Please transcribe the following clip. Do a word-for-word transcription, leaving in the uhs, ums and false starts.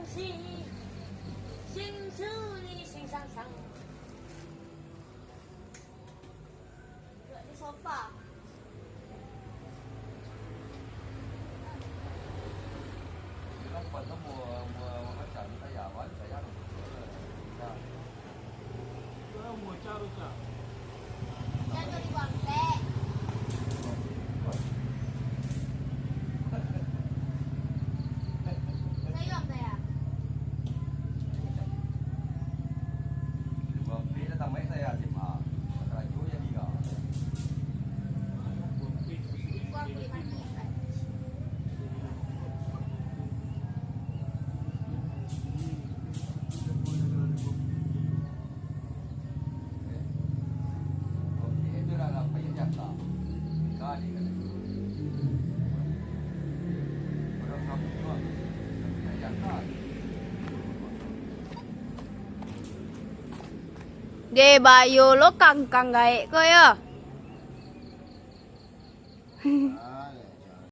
Sing, sing suli, sing sang sang. Duduk di sofa. Deh, bayo lo kangkang gaek ko yo.